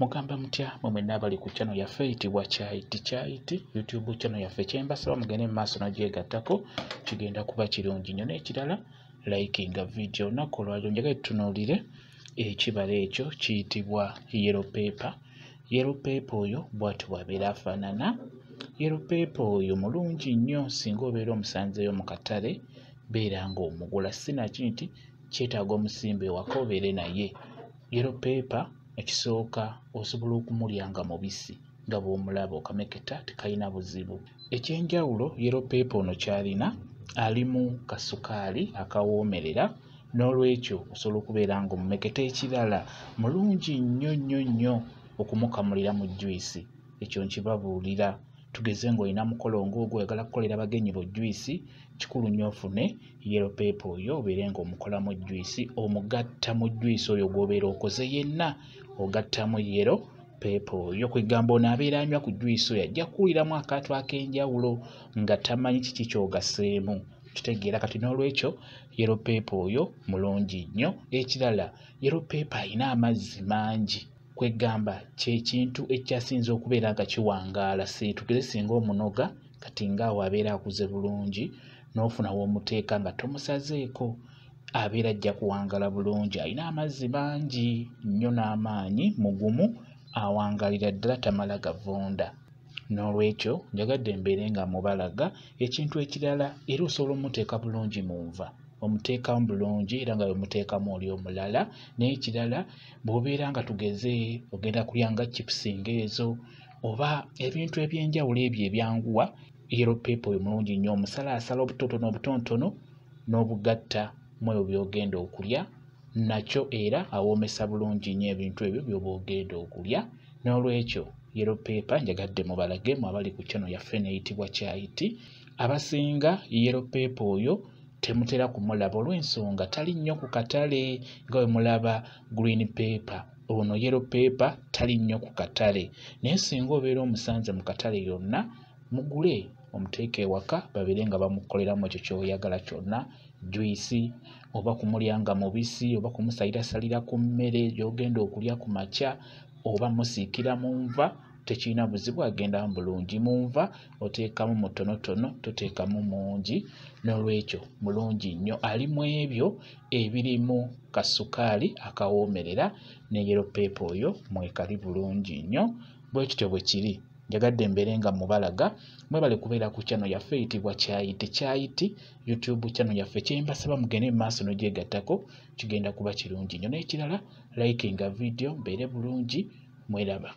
Mugamba mutya mwe mwenna abali ku channel yaffe eyitibwa Kyayiti Kyayiti YouTube channel yaffe. Kyembasaba mugende mu maaso n'ogyegattako, kigenda kuba kirungi nnyo. N'ekirala, likinga video. Olunaku olwaleero njagala tutunuulire ekibala ekyo kiyitibwa yellow pepper. Yellow pepper oyo bw'atyo bw'abeera afaanana. Yellow pepper oyo mulungi nnyo singa obeera omusanzeeyo mu katale, beera ng'omugula. Si naki nti kyetaaga omusimba ewaka obeere naye. Yellow pepper ekisooka osobola okumulya nga mubisi, nga bw'omulaba okameketa tekayina buzibu. Ekyenjawulo yellow pepper ono ky'alina, alimu kasukaali akawoomerera, n'olwekyo osobola okubeera ng'omumeketa. Ekirala, mulungi nnyo nnyo nnyo okumukamulira mu juice. Ekyo nkibabuulira. Tugeze ng'olina mukolo ng'ogwo, oyagala kukolera bagenyi bo juice, kikulu nnyo ofune yellow pepper oyo obeere ng'omukolamu juice, omugatta mu juice oyo gw'obeera okoze yenna, ogattamu yellow pepper oyo. Kwegamba ono abeera anywa ku juice oyo ajja kuwuliramu akantu ak'enjawulo nga tamanyi kiki ky'ogasseemu. Kitegeera? Kati n'olwekyo yellow pepper oyo mulungi nnyo. Ekirala, yellow pepper ayina amazzi mangi, kwegamba kyekintu ekyasinze okubeera nga kiwangaala. Tugeze singa omunoga kati ng'awo abeera akuze bulungi, n'ofuna w'omuteeka nga tomusazeeko, abeera ajja kuwangaala bulungi. Ayina amazzi mangi nnyo n'amaanyi, mugumu, awangalira ddala, tamala gavunda. N'olwekyo njagadde mbeere nga mubalaga. Ekintu ekirala, era osobola omuteeka bulungi mu nva, omuteekamu bulungi era nga bwemuteekamu oli omulala. N'ekirala, bw'obeera nga tugeze ogenda kulya nga chips ng'ezo oba ebintu ebyenjawulo ebyo ebyanguwa, yellow pepper oyo mulungi nnyo. Omusalaasala obutonotono obutonotono n'obugatta mu ebyo by'ogenda okulya, nakyo era awoomesa bulungi nnyo ebintu ebyo by'oba ogenda okulya. N'olwekyo yellow pepper njagadde mubalage mu abali ku channel yaffe n'eyitibwa Kyayiti. Abasinga yellow pepper oyo temutera kumulaba olw'ensonga tali nnyo ku katale nga bwe mulaba green pepper. Ono yellow pepper tali nnyo ku katale, naye singa obeera omusanze mu katale yonna, mugule omuteeke ewaka babeere nga bamukoleramu ekyo ky'oyagala kyonna, juice oba kumulya nga mubisi oba kumusalirasalira ku mmere gy'ogenda okulya ku makya oba musiikira mu nva, tekirina buzibu, agendamu bulungi. Mu nva oteekamu mutonotono, toteekamu mungi. N'olwekyo mulungi nnyo, ali mu ebyo ebirimu kasukaali akawoomerera, ne yellow pepper oyo mwekali bulungi nnyo. Bwe kityo bwe kiri. Njagadde mbeere nga mubalaga. Mwebale kubeera ku channel yaffe eyitibwa Kyayiti Kyayiti YouTube channel yaffe. Kyembasaba mugende mu maaso n'ogyegattako, kigenda kuba kirungi nnyo. N'ekirala, likinga video, mbeere bulungi, mweraba.